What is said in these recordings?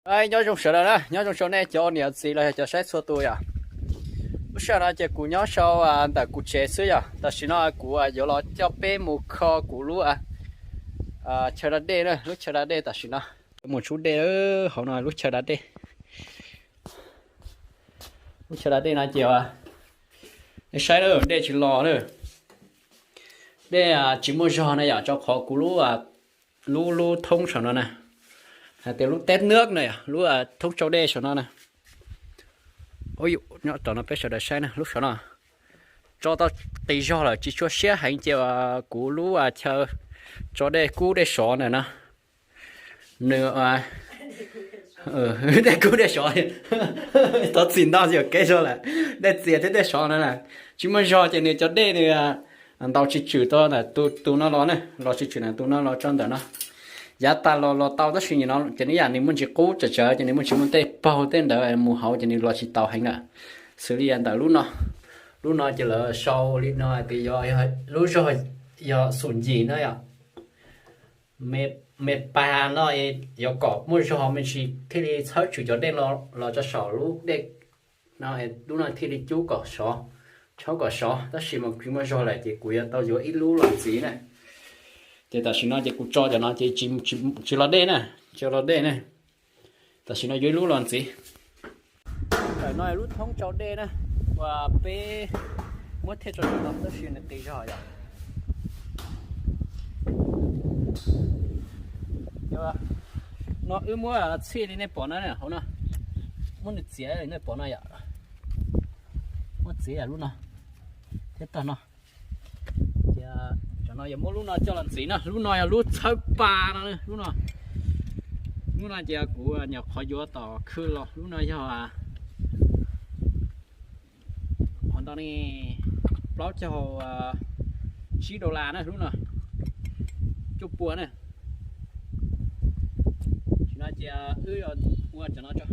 Nyob zoo sawv daws na, nyob zoo rau nej cov niam txiv los yog cov saib txhua tus yom. Lub sij hawm no ces kuv nyob sau ntawm kuv tsev xwb yom. Tam sim no kuv yuav los coj peb mus kho kuv lub chaw da dej na, lub chaw da dej tam sim no. Mus tshub dej hauv no, lub chaw da dej. Lub chaw da dej no ces saib na, dej tsis los na. Dej tsis muaj zog na yom, rau qhov kuv lub, lub lub thoob saum no na, hais tias lub teb nwb na yom, lub thoob tsau dej saum no na. Nyob tom no peb sawv daws saib na, lub saum no tso tau qis zog lawm tsis tshua siab heev ces kuv lub chaw tso dej kub dej sov ntawm no. Nws dej kub dej sov, thov txim ntau yog kev zog lawm, dej txias thiab dej sov no na. Tsis muaj zog ces nws cov dej nws ntaus tsis tshwm tau ntawm tus no los na, los tsis tshwm ntawm tus no los tso ntawm no. Yav tas los los tau tab sis nim no ces nws yam nws muaj ntsis qub tsawv tsawv ces nws muaj tsis muaj tej paug tej ntawd mus hauv ces nws los tsis tau heev lawm. Xws li ntawm lub no, lub no ces lawv sau li no hais tias yog lub zog yog xum ncim na yom. Me pas no yuav kom muaj zog me ntsis thiaj li txhawb tshwm cov dej los rau saum lub dej no, lub no thiaj li cub kom sov, tshawb kom sov, tab sis mas tsis muaj zog lawm ces kuv yuav tau yuav ib lub los ntxiv na. Ces tam sim no ces kuv tso cov no ces tsis los dej na, tsis los dej na. Tam sim no yuav ib lub los ntxiv. Ntawm no lub thoob tsau dej na, uas peb muab thiaj tso no tab sis nws qis zog yom. No wb muab txhij li nej pom no hauv no, muab nws txiav li nej pom no yom. Muab txiav lub no thiab tog no. Ces tam no yuav muab lub no coj los ntxiv na, lub no yog lub txhawb pas no, lub no. Lub no ces kuv nyuam qhuav yuav tom khw los, lub no yog qhov ntau ne, plaub caug tsib dollar na lub no, cuaj pua na. Tam no ces wb ua cov no tso,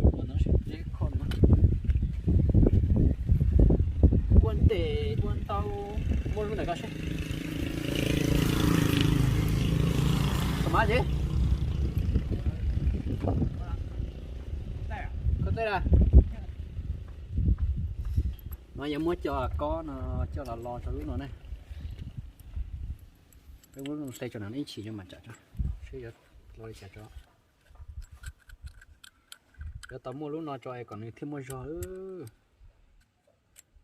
ua ntes ua ntau, muab lub ntawm koj seb. Mas ces koj tej a, no yog muab cov kob no coj los lo rau lub no ne. Peb muab lub no hle tso na, ib chim no mam tsam tso seb yuav lo li cas tso. Yuav tau muaj lub no tso es kom nws thiaj muaj zog.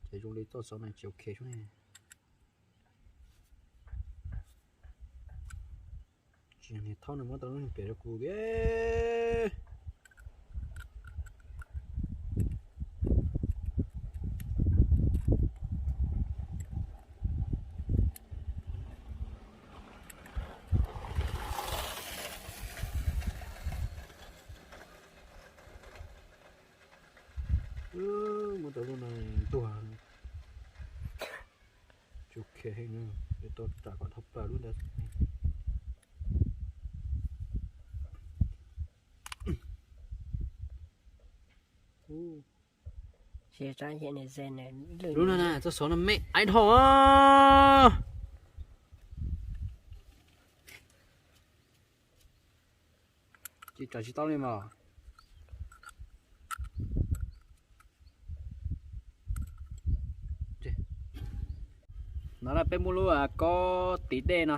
Ces zoo li txoj xov no tsis ok sub ne. Tsis yog niag thaub nws muab tau lub niag piam rau kuv tiag. Muab tau lub no ntuag. Tsis ok heev, yuav tau tsam kom dhau plaws lub ntawd. Lub no na, txoj xov no me aiv dhau. Tsis tsam tsis tau li mas. No na peb muab lub kob tiv dej no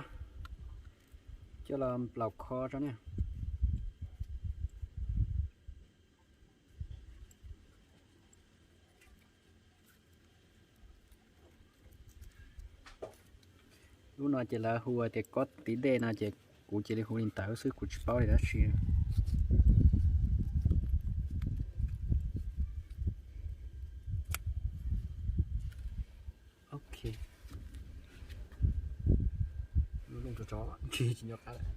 coj los nplaum kho tso ne. Lub no ces lawv hu tias kob tiv dej no ces kuv cia li hu li ntawd xwb, kuv tsis paub li dab tsi. Ok. Lub no tso tso tsis nyob qab lawm.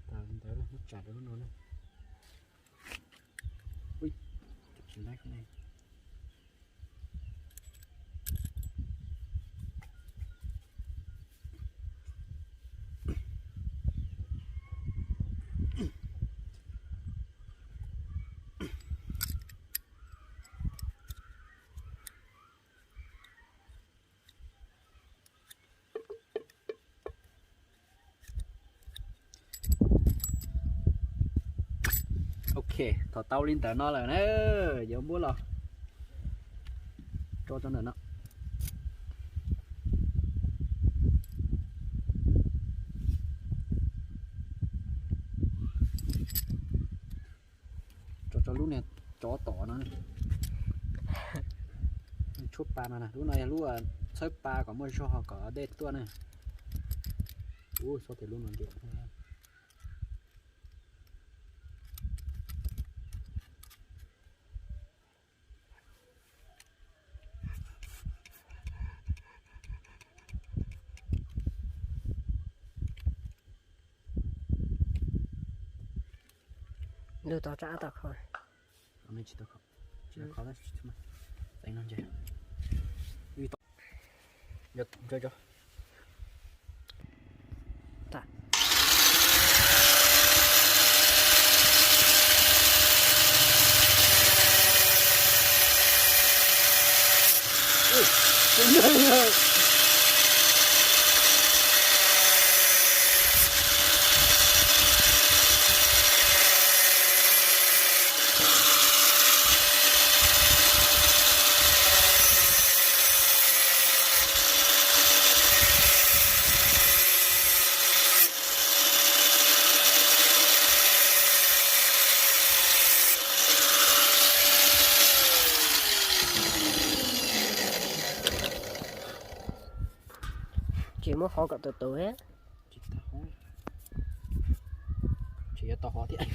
Tas li ntawd, muab tsam rau lub no na. Ui, tsis laib ne. Ok, thaum tau li ntawd no lawm na, yuav muab los tso rau ntawm no. Tso rau lub niag tsov tom no. Tshuab pa no na, lub no yog lub txhawb pa kom muaj zog kom dej tuaj na. Ub, xob tias lub no ntiam. Lug tau tsab tau kho. Tsis tau kho, tsis tau kho, txeev no ntse. Tsis muab hov kom tus tus thiab. Tsis tau hov thiab.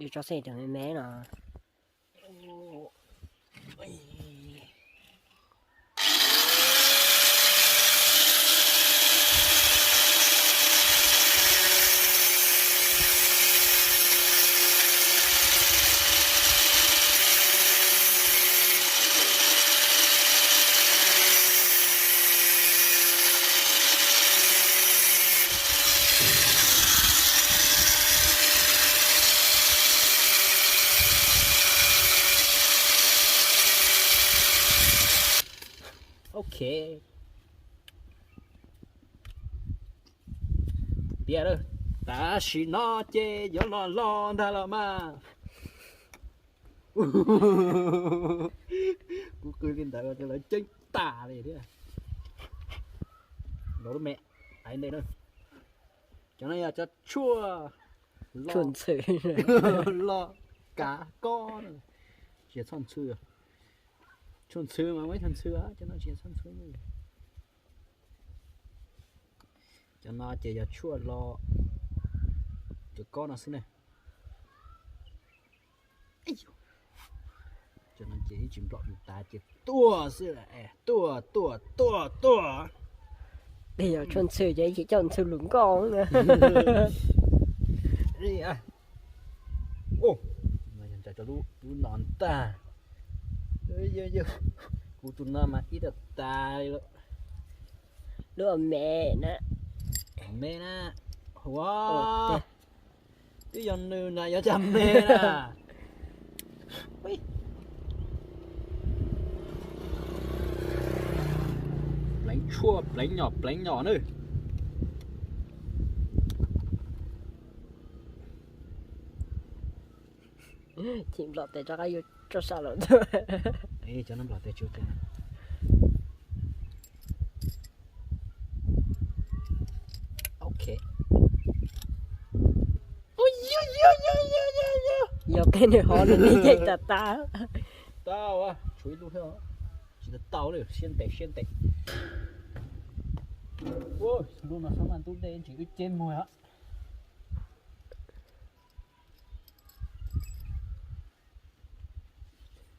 Tso xeeb cov me me no. Ok. Tiag, tam sim no ces yuav los los ntag los mas. Kuv qw li ntawd ces lawv ceeb tas li thiab. Los lub me aiv ntej na. Cov no yog cov tshuaj los, los kav kob na. Tsis yog txhoj ntxhw. Tshuaj ntxhw mas muaj ib txhoj ntxhw, cov no tsis yog txhoj ntxhw. Cov no ces yog tshuaj los cov kob no xwb na. Cov no ces ib tsis nplom yus tas ces tuaj xwb, tuaj tuaj tuaj tuaj. Yog tshuaj ntxhw ces ib tsis coj ntxhw lus nkauj na. Ntsaws rau lub no ntag. Kuv tus no mas ib tag tas li lawm. Lub me na. Me na. Ua, twb yog nws na, yuav cas me na. Pleev tshuaj, pleev nyom, pleev nyom na. Chim nplom tes rov qab yuav tso sab lawm. Cov no nplom tes tsis ua cas. Ok. Yog qheb nws hov nws yeej tas tas. Tau, tshuav ib lub thiab. Tsis tau tau li, siab ntev siab ntev. Lub no sab maj ntub dej ntsis wb ceb muag.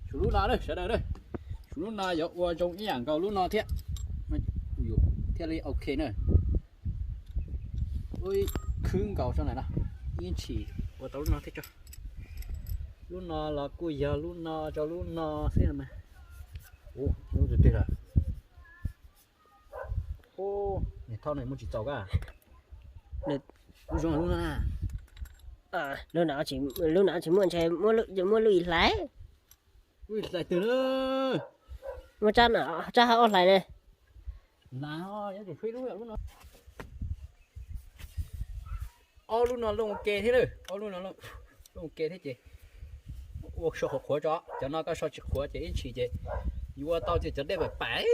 Tshuav lub no na sawv daws na. Tshuav lub no yuav ua zoo ib yam nkaus lub no thiab, thiaj li ok na. Ua khwb nkaus sab ntawm no, ib ntshis ua tau lub no thiab tso. Lub no los kuj yog lub no rau lub no xwb mas. Ub, lub twg twg lawm? Niag thaub no muaj tsis txaus kab. Lub zoo lub no na. Lub no tsis muaj ntshe, muaj lub ib hlais. Lub ib hlais twg na? Muaj tsab no, tsab hab ob hlais ne. Ob lub no looj ke thiab, ob lub no looj ke thiab ces ua so qhuav qhuav tso, cov no koj so tsis qhuav ces ib ntshis ces yuav ua tau ces cov dej pais pais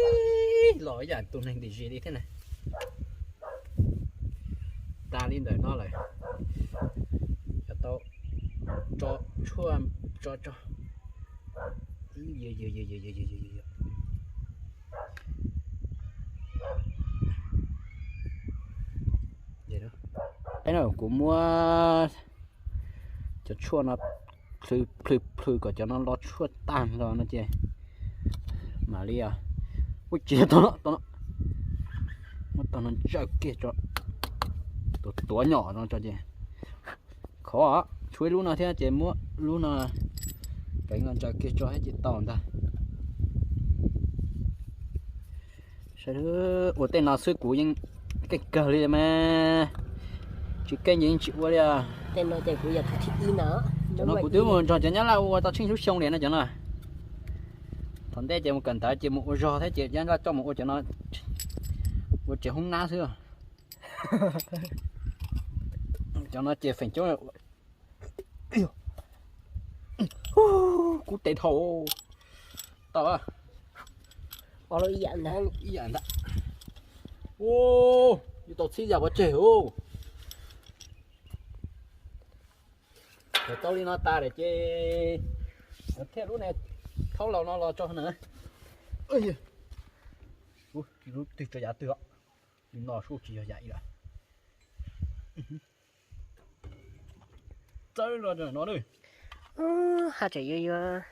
los ib yam tus neeg dim zis li thiab na. Tas li ntawm no lawm, yuav tau tso tshuaj tso tso. Kuv muab cov tshuaj no plhws plhws plhws kom cov no lo tshuaj tag nrho no ces mam li, ua tsis tau no, muab tau no ntsaws kiag tso, tuav tuav nyom no tso ces khov. Tshuav ib lub no thiab ces muab lub no pleev los ntsaws kiag tso thiab ces tau ntag. Ua tej no xwb kuv yeej keej kawg li mas, tsis keej ces yeej tsis ua li. Cov no kuv twb mus nrog cov nyab laj ua tau tsheej xyoo li no cov no. Thaum ntej ces mus kawm ntawv ces mus ua zog thiab ces nyab laj coj mus ua cov no, ua tsev hoob nab xwb. Cov no ces feem coob kub tes dhau. Tau, ib yam ntag. Yuav tau txhib yam pov tseg. Tau li no tas lawm ces thiaj lub ne thaub laus no los tso na. Lub twg tso yav twg os. Li no sub tsis yog yam ib lawm. Txawb no no. Haj tseem yuav yuav.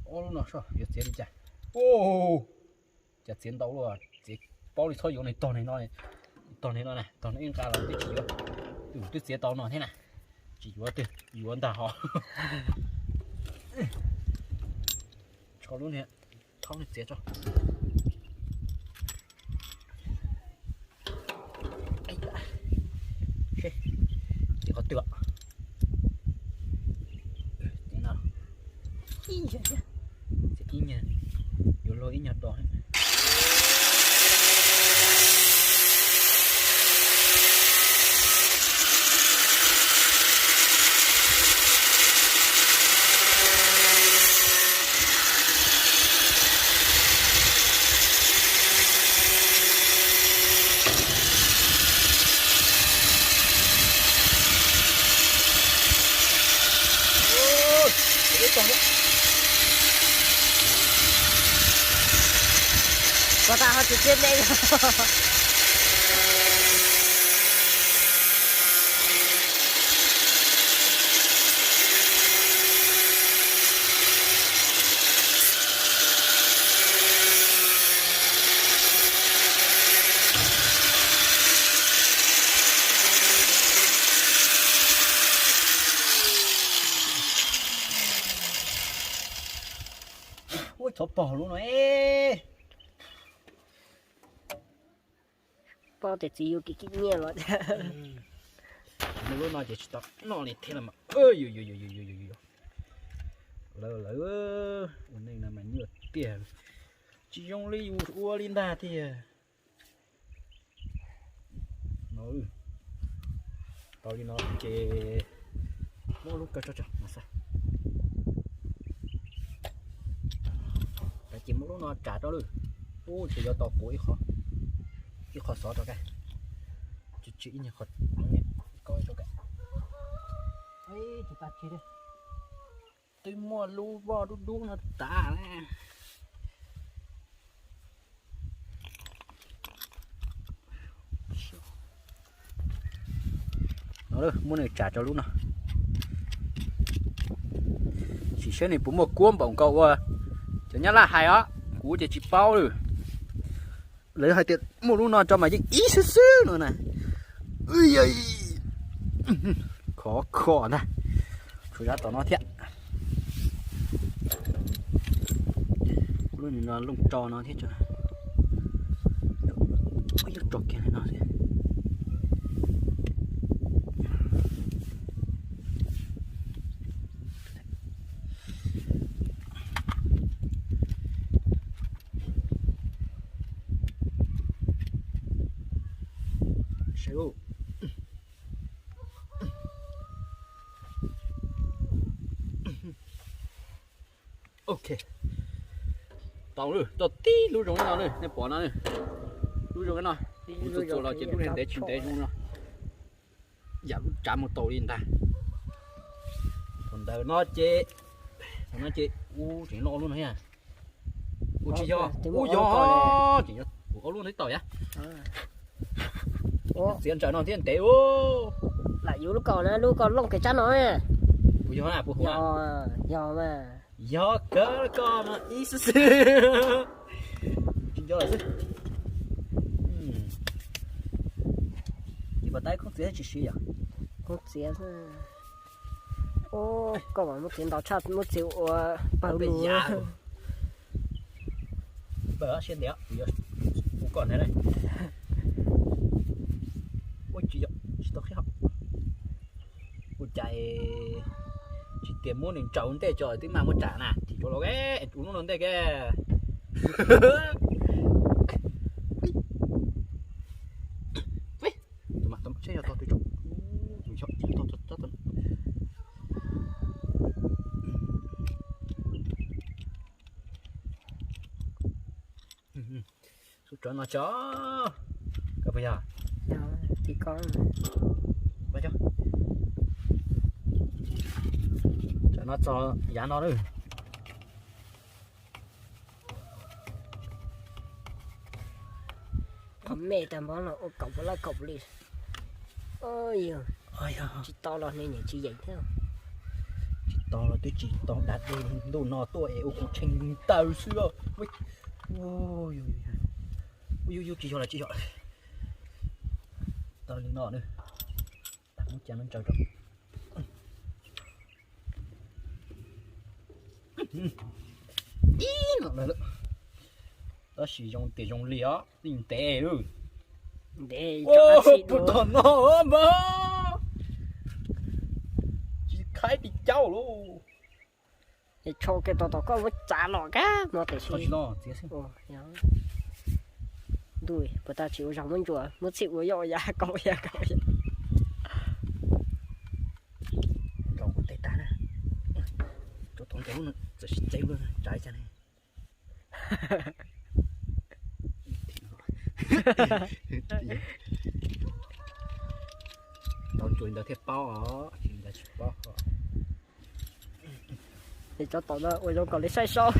Ob lub no soj yuav txiav li cas. Cas txiav ntau luaj, txiav paub li txhob yuav nws tog nws no, tog nws no na, tog nws ib nqa los twb tsis yuav. Tus twb txiav tau no thiab na, tsis yuav twg yuav ntag ho. Tsho lub niag thaub niag txiav tso. Ces qhov twg, ib nyuag, yuav luag ib nyuag do. Ua tas ho tsis txiav dej. Ua txhob pog lub no. Paub tias txiv yus kim kim nyiaj los. Muaj lub no ces tsis tau noj li thiab los mas. Lawv lawv ua neej no mas nyuaj tiag, tsis zoo li yus ua li ntag tiag. No, tau li no ces muab lub kaw tso tso mas xav. Ces muab lub no tsa rau lawm. Ub, ces yuav tau puv ib qho xov rau ka, tsis tsis ib nyuag qho, kaub rau ka. Twb muaj lub voj dub dub no tas na. No, muab nws tsa rau lub no. Sim saib nws puas muaj kuab npaum nkaus uas cov Nyab Laj hais os, kuv ces tsis paub lawm. Lawv hais tias muaj lub no rau mas yeej ib xwb xwb no na. Khov kho ntag. Tshuav zab tom no thiab. Lub no looj tso no thiab. Ib lub tso kiag li no thiab. Ok. Tau lawm, tau tib lub zoo no lawm, nej pom no. Lub zoo no, kuv txuas txuas los ces lub ntev tsis ntev zoo no. Yam lub tsav mus tau li ntag. Thaum ntawd no ces, thaum no ces ub tseem loj lub no thiab. Ub tsis yog, ub yog, tseem yog kuv ob lub no tau yam. Txiav ntsawm no thiab ntev ub. Lam yus lub kaus na, lub kaus looj kev tsab no. Puas yog na, puas huv? Yog mas. Yog kawg koj no ib xwb xwb. Tsis nco lawm xwb. Tsis pom tab khoob txiav tsis siv yom? Khoob txiav xwb. Koj mas muab txiav ntau tshaj, muab txiav ua pawg lug. Pawg siab ntev, kuv yuav ua koj ntag na. Ua tsis yog, tsis tau qhib hov. Ua cas tsis tias muab nws ntsaum ntej tso twb maj muab tsam na, tsis tau los es ua lub no ntej ke. Ub, tsov no tso. Koj puas yog? Tsov no txog yav no lawm. Qhov me tag npaum no ua kaum puas laj kaum li. Yog tsis tau los ne niam tsis yeem thiab. Tsis tau los twb tsis tau, dav dej ntuj no tuaj es ua kuv tshee taw xwb. Yus tsis yog los tsis yog. Tau li no na. Muab cov no ntsaws rau. Ib no lawm. Tab sis zoo tias zoo li os, ntev lawm. Ntev, puag tom no mas tsis khaib li caub lauj. Es tsho kiag tau tom koj muab txav los kab no tiam sis. Ntuj, puas tau tsis ua zog muab ntsuas, muab txhij ua yoj ua yav kaus ua yav kaus ua yav. Nrog kuv tej tag na. Rau tom ntev lub no txawm sib txeeb lub tsav cas ne. Tau ntsuas ntawd thiaj paub os, tsis ntawd tsis paub os. Es cov tom no ua zoo kom li saib saib.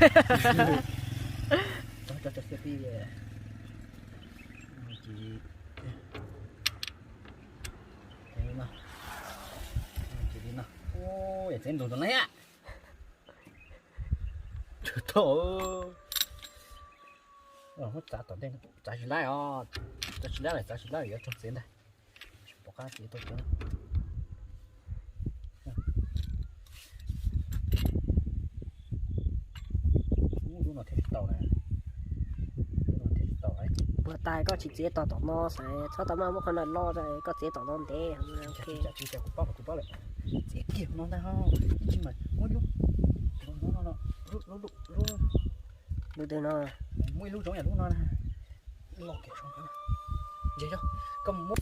Txeeb ntug rau na. Thov, muab txav tom ntej, txav tsis laib os, txav tsis laib lawm, txav tsis laib lawm yuav raug txiav ntag. Tsis pom qab txiav tau cov. Ub, lub no thiaj tsis tau na. Lub no thiaj tsis tau. Puas tas koj tsis txiav tos tom no xwb, txhob tau maj muab qhov no loj, koj txiav tom no ntev. Kuv paub lawm, kuv paub lawm. Txiav kiag no ntag, tsis mas muab lub, lub, lub twg no, muab ib lub zoo yam lub no na. Loj kiag, ntsia, koj mus muab.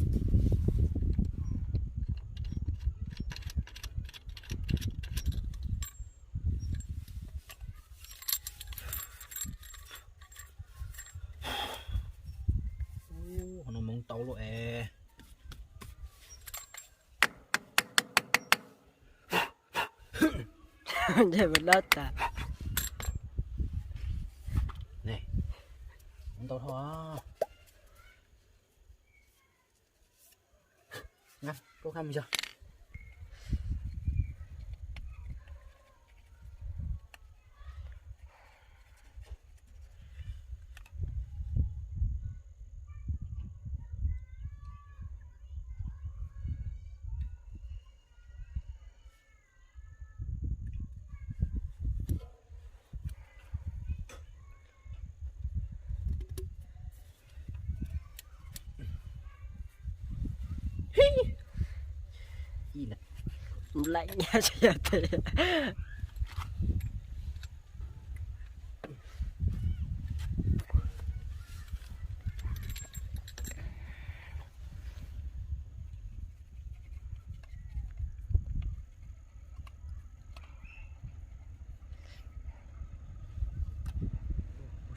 Ub, qhov no hmoov tau luaj es. Ntshe mus dab tas. Ne, hmoov tau dhau. Nqa, koj nqa mus yog. Lawm nyab tsis yog tias.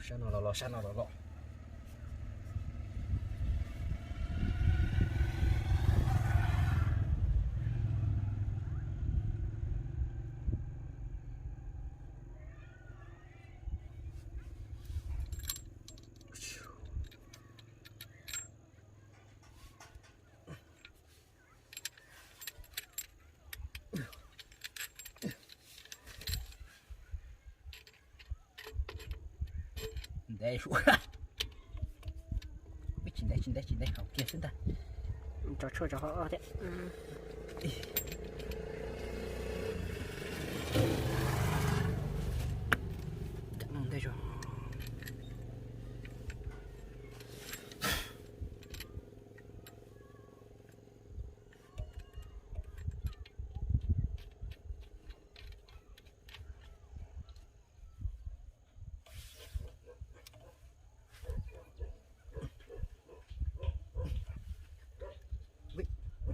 Sab no los los, sab no los los. Ntev suav. Tsis ntev, tsis ntev, tsis ntev, haus kiag xwb ntag. Tso tshuaj rau hauv thiab. Ntej.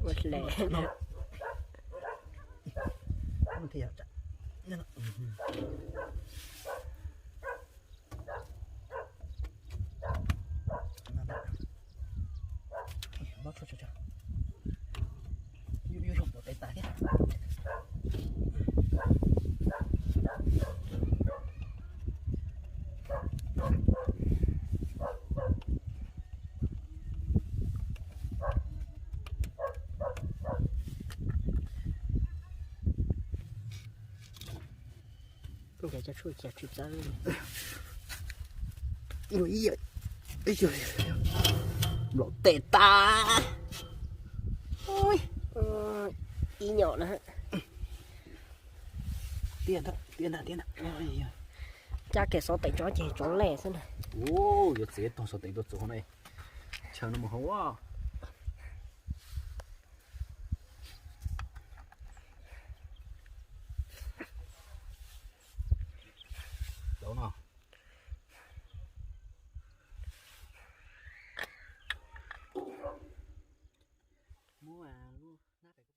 Ua hle. Yuj yuj yuj, ua tes tas thiab. Cov tshuaj cas tsis txawb. Nplaum tes tas. Ib nyom na. Tiaj ntag, tiaj ntag, tiaj ntag. Cab kiag xov tes tso ces tsoo lej xwb na. Ua, yuav txiav tog xov tes tuaj txuas hauv no. Chaw no mus hauv. Cov no. Muab lub hnab pem.